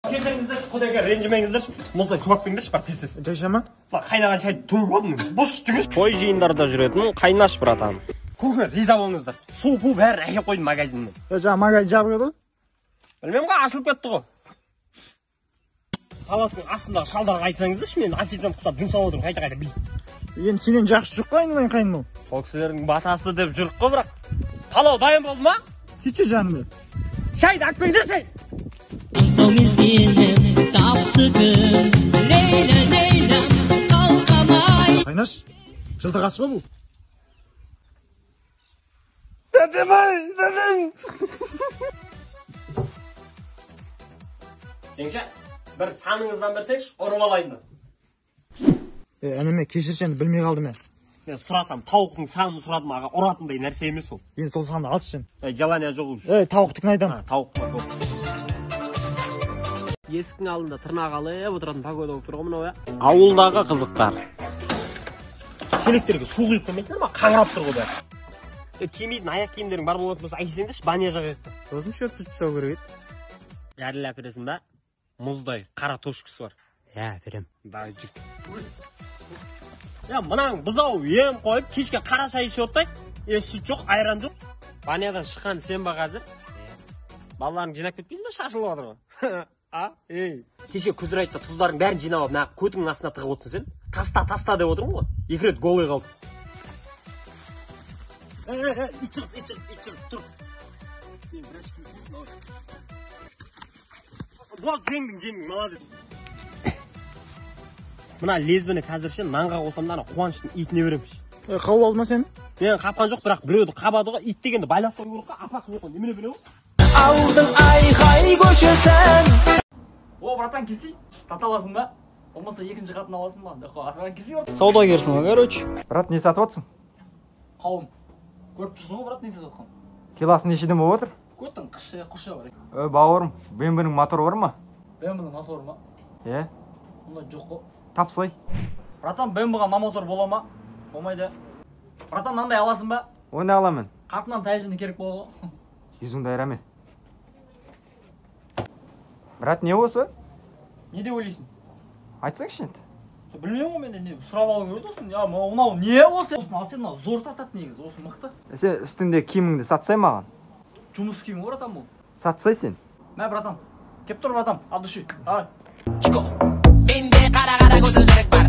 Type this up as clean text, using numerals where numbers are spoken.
Кешіріңіздерші, құдайға ренжімеңіздерші. Мұздай су алып беріңдерші, бар тез-тез. Жай ма? Қайнаған шайды төгіп алдым. Бұш жүгіш. Той жиындарда жүретін қайнаш, братан. Көке, риза болыңыздар. Су пу бәрін әкеліп қойдым магазиннен. Жаңа магазин жабық еді ғой? Білмеймін ғой, ашылып кетті ғой. Палаттың астындағы шалдарға айтсаңыздаршы, мен официант құсап жұмсап отырмын, қайта-қайта би. Енді сенен жақсы жоқ қой, айналайын қайным ол. Сол кісілердің батасы деп жүрік қой, бірақ. Палау дайын болды ма? Сөйтші жаным. Шайды алып келіңдерші. Аңсаумен сені тапты күн, Лейла, Лейла, қалқамай. Қайнаш, жылдық ас па бұл? Тәтем ай, тәтем. Жеңше, бір саныңыздан берсеңші, ұрып алайын да. Әнеме, кешірші, енді білмей қалдым мен. Мен сұрасам, тауықтың санын сұрадым, аға, ұратындай нәрсе емес ол. Енді сол санды алшы сен. Желание жоқ уже. Тауықтікін айтамын. Тауық бар, болды. Есіктің алдында тырнақ алып отыратын погода болып тұр ғой мынау, иә? Ауылдағы қызықтар. Шелектерге су құйып қоймайсыңдар ма? Қаңырап тұр ғой бәрі. Кимейтін аяқ киімдерің бар болатын болса, әкелсеңдерші, баня жағайық та. Сосын шөп түсіп тастау керек еді. Дәрілі әпересің ба? Мұздай қара тошкасы бар. Иә, әперем. Давай, жүр. Я, мынаң бұзау ем қойып, кешке қара шай ішіп оттай. Сүт жоқ, айран жоқ. Банядан шыққан сен ба қазір? Балаларыңды жинап кетпейсің ба? Шашылып жатыр ғой. А, ей. Кеше күзір айтты, тұздардың бәрін жинап алып, мына көтіңнің астына тығып отырсың сен. Таста, таста деп отырмын ғой. Екі рет голый қалды. Ит шығыс, ит шығыс, ит шығыс, тұр. Мен врач киесің, молодец. Болды, жеңдің, жеңдің, молодец. Мына лезвені қазір ше нанға қосам да ана Қуаныштың итіне беремін. Қауып алды ма сені? Мен қапқан жоқ, бірақ біреуді қабады ғой. Ит дегенді байлап қою керек қой, апасы оқы, немене біле ғой? Ауылдың айқай көшесін. О, братан, кесі, сата аласың ба? Болмаса екінші қатын аласың ба? Деп қой, кесі, брат. Саудагерсің ғой, короче. Брат, не сатып отырсың? Қауым. Көріп тұрсың ғой, брат, не сатып жатқанын? Килосы нешеден болып отыр? Көттің қышы, құшы бар. Бауырым, БМВ-ның моторы бар ма? БМВ-ның моторы ма? Е. Онда жоқ қой. Тапсай. Братан, БМВ-ға мына мотор бола ма? Болмайды. Братан, мынандай аласың ба? Оны аламын. Қатыннан тәжіні керек болады ғой. Жүзіңді айыраме. Брат, не осы? Не деп ойлайсың? Айтсаңшы енді. Білмеймін ғой мен де, не сұрап алу керек осыны. Я, мынау не осы? Осыны алсаң, мынау зор тартады негізі, осы мықты. Сен үстіңде киіміңді сатсай маған. Жұмыс киімі ғой, братан, бұл. Сатсай сен. Мә, братан. Кеп тұр, братан, от души. Давай. Менде қара-қара көзілдірік бар.